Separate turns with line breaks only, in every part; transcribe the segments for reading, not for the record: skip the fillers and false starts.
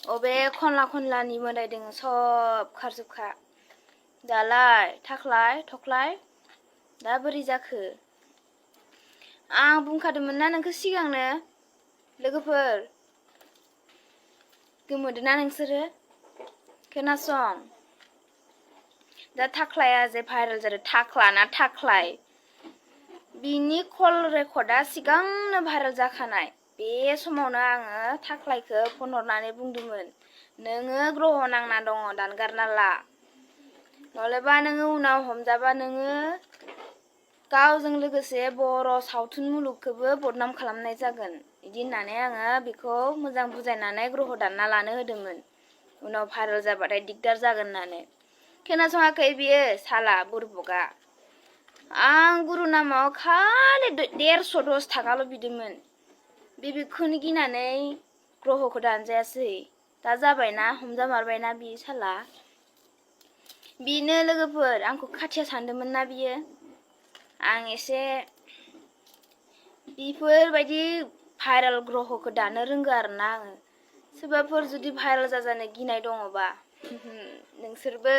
अबे खनला खनलानि मोदाय दोङो सब खारजोबखा। दालाय थाख्लाय थख्लाय दा बोरै जाखो? आं बुंखादोंमोन ना नोंखौ सिगांनो लोगोफोर। गोमोदोंना नोंसोरो? खोनासं, दा थाख्लाया जे भाइरेल जादों, थाख्ला ना थाख्लाय, बिनि कल रेकर्डआ सिगांनो भाइरेल जाखानाय। बे समावनो आङो थाख्लायखौ फन हरनानै बुंदोंमोन, नोङो ग्रह नांना दङ दानगारना ला, नलेबा नोङो उनाव हमजाबा नोङो गावजों लोगोसे बर' सावथुन मुलुगखौबो बदनाम खालामनाय जागोन। बिदि होननानै आङो बेखौ मोजां बुजायनानै ग्रह दानना लानो होदोंमोन, उनाव भाइरेल जाबाथाय दिगदार जागोन होननानै। खोनासङाखै बियो साला बुरबका। आं गुरु नामाव खालि 150 थाखाल' बिदोंमोन। बेखौनो गिनानै ग्रहखौ दानजायासै। दा जाबायना, हमजामारबायना बि साला। बिनो लोगोफोर आंखौ खाथिया सानदोंमोन ना बियो। आं एसे बेफोरबायदि भाइरेल ग्रहखौ दानो रोंगो आरोना आङो। सोरबाफोर जुदि भाइरेल जाजानो गिनाय दङबा नोंसोरबो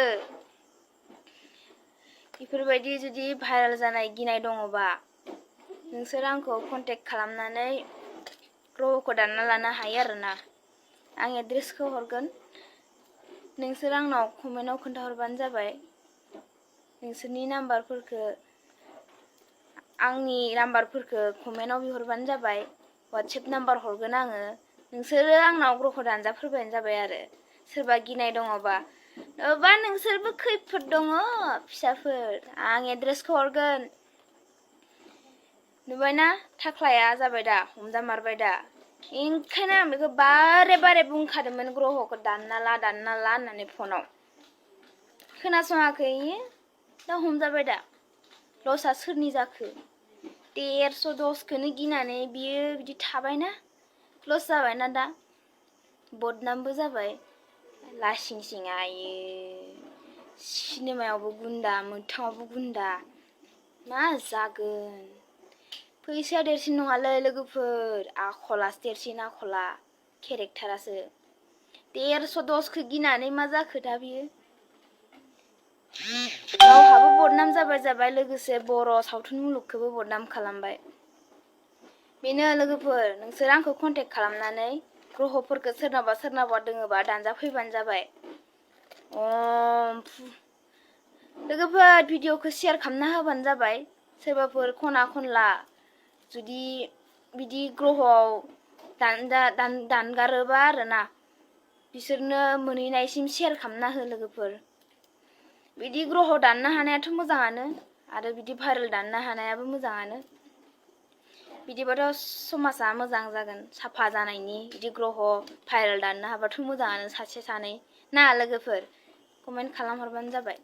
बेफोरबायदि जुदि भाइरेल जानाय गिनाय दङबा नोंसोर आंखौ कन्टेक्ट खालामनानै ग्रहखौ दानना लानो हायो आरोना। आं एड्रेसखौ हरगोन, नोंसोर आंनाव कमेन्टआव खोन्थाहरबानो जाबाय। नोंसोरनि नाम्बारफोरखौ आंनि नाम्बारफोरखौ कमेन्टआव बिहरबानो जाबाय। वाट्सएप नाम्बार हरगोन आङो, नोंसोरो आंनाव ग्रहखौ दानजाफैबानो जाबाय आरो। सोरबा गिनाय दङबा बा नोंसोरबो खैफोद दङ फिसाफोर, आं एड्रेसखौ हरगोन। नुबायना थाख्लाया जाबाय दा, हमजामारबाय दा। ओंखायनो आं बेखौ बारे बारे बुंखादोंमोन ग्रहखौ दानना ला होननानै फनाव। खोनासङाखै, दा हमजाबाय दा। लसआ सोरनि जाखो? 150खौनो गिनानै बियो बिदि थाबायना, लस जाबायना दा, बदनामबो जाबाय। लासिं सिं आयो, सिनेमायावबो गुन्दा, मोगथाङावबो गुन्दा, मा जागोन। फैसाया देरसिन नङालै लोगोफोर, आखलासो देरसिन, आखला, केरेक्टारासो। 150खौ गिनानै मा जाखो दा बियो? गावहाबो बदनाम जाबाय, लोगोसे बर' सावथुन मुलुगखौबो बदनाम खालामबाय। बेनो लोगोफोर, नोंसोर आंखौ कन्टेक्ट खालामनानै ग्रहफोरखौ सोरनावबा दोङोबा दानजाफैबानो जाबाय। लोगोफोर भिडिअखौ शेयार खालामना होबानो जाबाय। सोरबाफोर खना खनला जुदि बिदि ग्रहआव दानगारोबा आरोना, बिसोरनो मोनहैनायसिम शेयार खालामना हो लोगोफोर। बिदि ग्रह दाननो हानायाथ' मोजाङानो, आरो बिदि भाइरेल दाननो हानायाबो मोजाङानो। बिदिबाथ' समाजा मोजां जागोन, साफा जानायनि। बिदि ग्रह भाइरेल दाननो हाबाथ' मोजाङानो, सासे सानै ना लोगोफोर। कमेन्ट खालामहरबानो जाबाय।